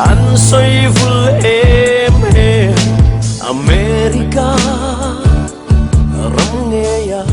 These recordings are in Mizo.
An sawi vul em em America ram ngei a.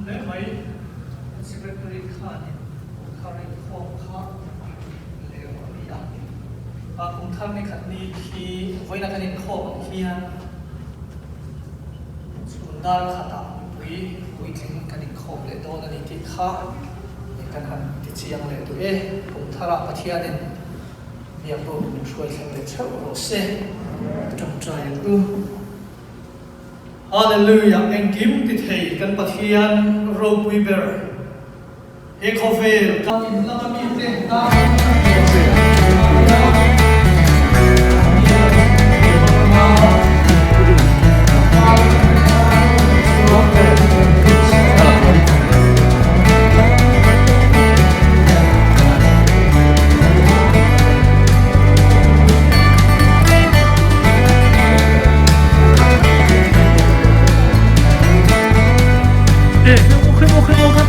Hle mai Secretary khanin kumthar inkhawm kha leu a ni a. A kumthar ni khat ni khi vawiina kan inkhawm ang hian chhun dar khatah mipui puitling kan inkhawm leh dawn a ni tih kha kan han ti chiang leh duh e. Kumtharah Pathianin biakbuk min hruai thleng leh theuh rawh se. Tawngtai ang u. Hallelujah! Engkim ti thei kan Pathian ropui ber he khawvel kan in lama mite tan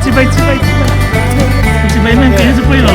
Chibai chibai chibai chibai men ke chu pui lo.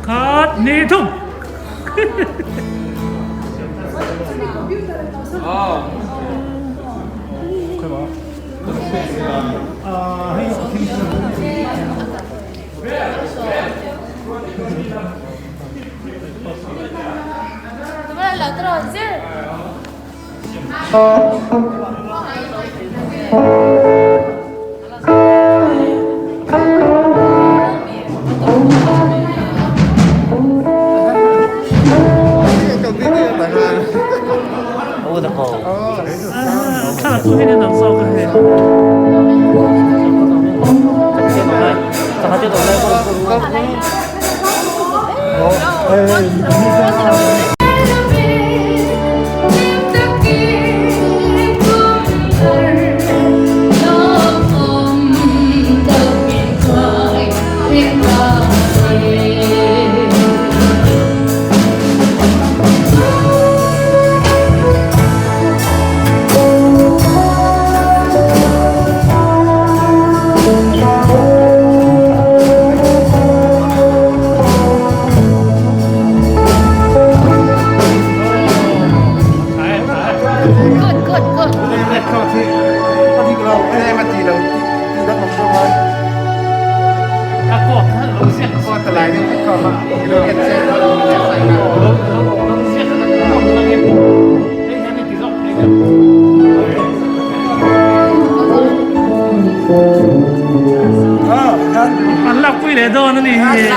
Khat ni thum. An lakpui leh dawn a ni hi.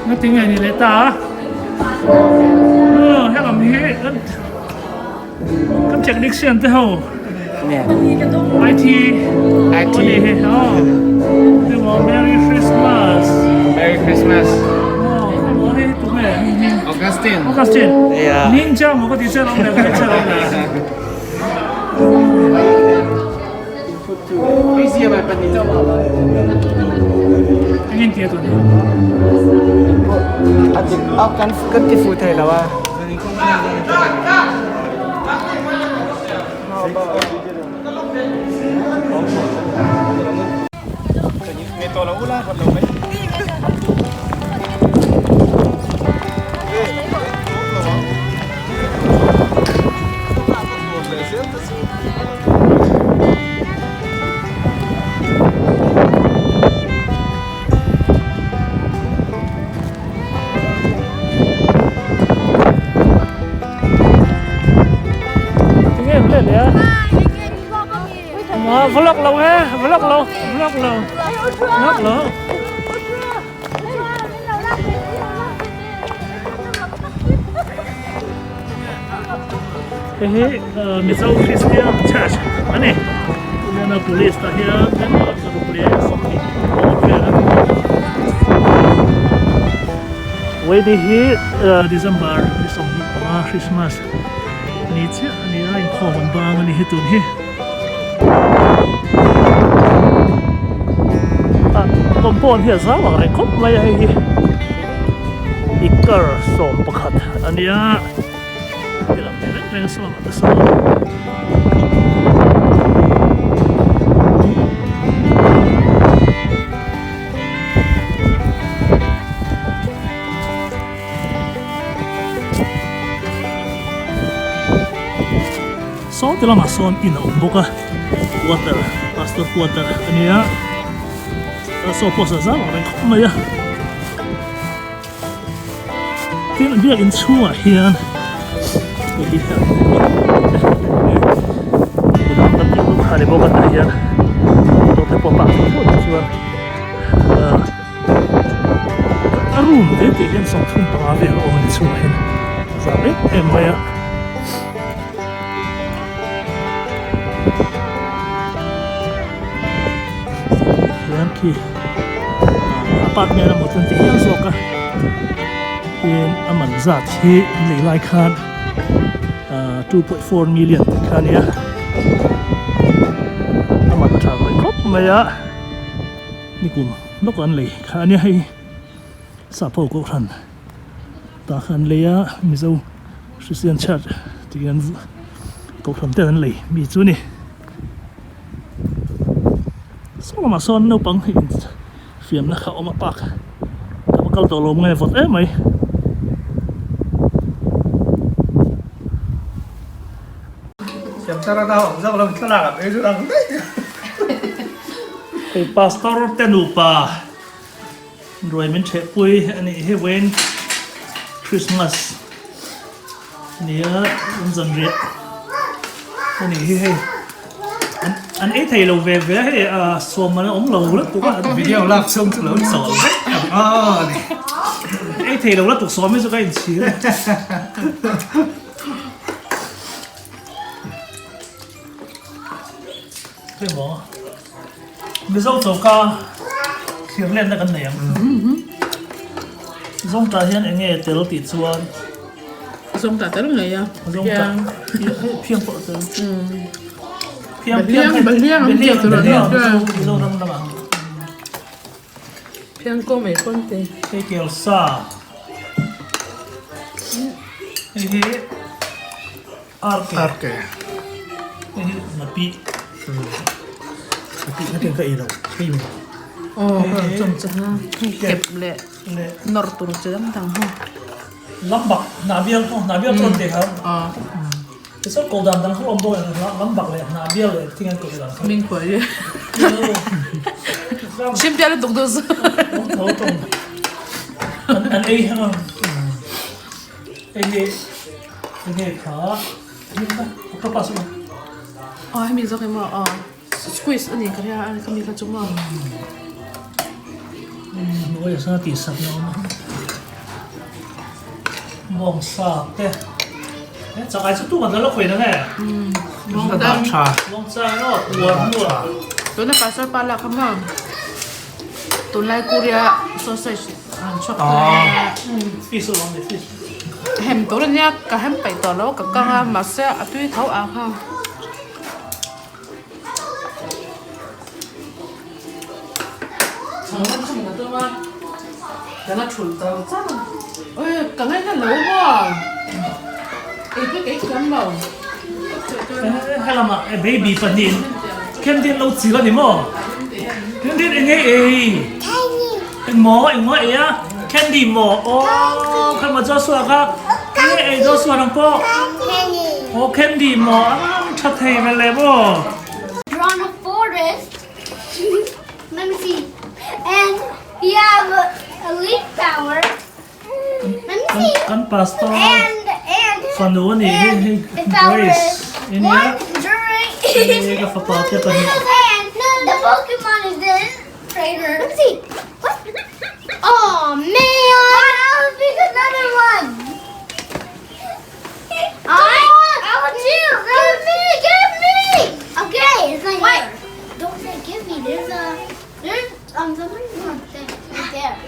Ngatinge ni leh ta a aw helam hi kan kan technician te ho IT IT ni hi aw emaw Merry Christmas Merry Christmas aw emaw hei tunge Augustine Augustine ninja maw ka ti che lo le ka ti che lo le. Engin tia tun hi? A dik a kan kan ti fu thei lo a. Tinge em leh leh a? Vlog lo e, vlog lo, vlog lo, vlog lo. Hei hi Mizo Christian Church a ni. Tunena police tah hian member 120 awm vel a ni. Wedding hi December ni 25 Christmas ni chiah a ni a, inkhawm an bang a ni hi tun hi. Compound hi a zau ang reng khawp mai a hei hi acre 11 a nia tilam te reng reng sawn ah te sawn Saw ti lamah sawn in a awm bawk a, quarter, pastor quarter a nia, saw pawh sa zau ang reng khawp mai a. Tin biak in chhungah hian hei hi midang kan tih bawk kha a ni bawk a tah hian motor te pawh a park theih fo tih chuan a room te tih hian 35 vel a awm a ni chhungah hian a zau em em mai a. Hian khi apartment emaw chuan ti hial zawk a tin a man zat hi an lei lai khan 2.4 million tih kha a ni a a man tha ve khawp mai a nikum lawk an lei kha a nia hei Sapho kohhran tah khan an lei a Mizo Christian Church tih an kohhran te an lei mi chu a ni. Saw lamah sawn naupang hi infiamna kha a awm a park ka va kal tawh lo nge vawt em mai. Hei pastor te nupa. Ruai min thehpui a nih hi vawiin Christmas a ni a an zanriah a nih hi hei an ei thei lo ve ve a hei a sawm man a awm lo lutuk a video lak chhung chu lo chawl vek ang aw ni ei thei lo lutuk sawm hi chu ka inchhir a hei maw. Mizo choka thlir lenna kan nei ang. Zawngtah hian eng nge tel tih chuan. Zawngtah tel ngei a. Zawngtah phiang pawh tel. Phiang phiang Behliang an tih tur a nia. Mizoram lamah. Phiang kaw mai pawn te. Hei kel sa. Hei hi arke. Arke. Hei hi ngapih. Ngapih na tiang ka ei lo. Hei mi. Aw chung chu ha kep leh nawr tur chi dang dang ho. Lambak hna bial ho hna bial chuan te kha. Tichuan ko dan dang kha awm dawn em lambak leh hna bial leh thing an koh dan kha. Min khuai e. Chim pial lutuk duh chu. Awm tho tawng. An ei hang ang. Hei hi enge kha octopus a. Aw hemi zawk emaw aw squeeze a ni ka ria a khami kha chu maw. Hnuai a sana tih sak na awm a. Bawngsa te he chakai chu tumah la khawi na nge. Bawngsa bawngsa emaw puar hnuah. Tuna pasal pa lak kha maw. Tunlai Korea sausage an chhuak ta a. Fish a awm ni fish. Hem tur ania ka hem peih tawh lo ka kang a mahse a tui tho ang ha. Chhang lam kha min a tum a ka la thulh char char a. Oi ka ngaina lo maw ei pawh kei thiam lo. Helamah baby pahnih Candy an lo chil a ni maw? Candy eng nge ei? Eng maw eng maw ei a? Candy maw? Aww kha maw Joshua kha eng nge ei Joshua nang pawh? Aw candy maw? Ang tha thei ve le maw? Drawn a forest. Let me see. And you have a leaf power. Kan pastor fanu a nih hi hei Grace i nia hei ka fapa te pahnih.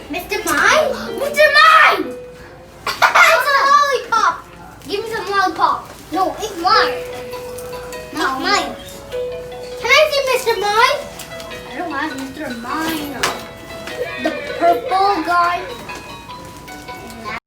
Mister Mime? Mister Mime! It's a lollipop! Give me some lollipop. No, it's mine. It's mine. Can I see Mr. Mime? I don't want Mr. Mime.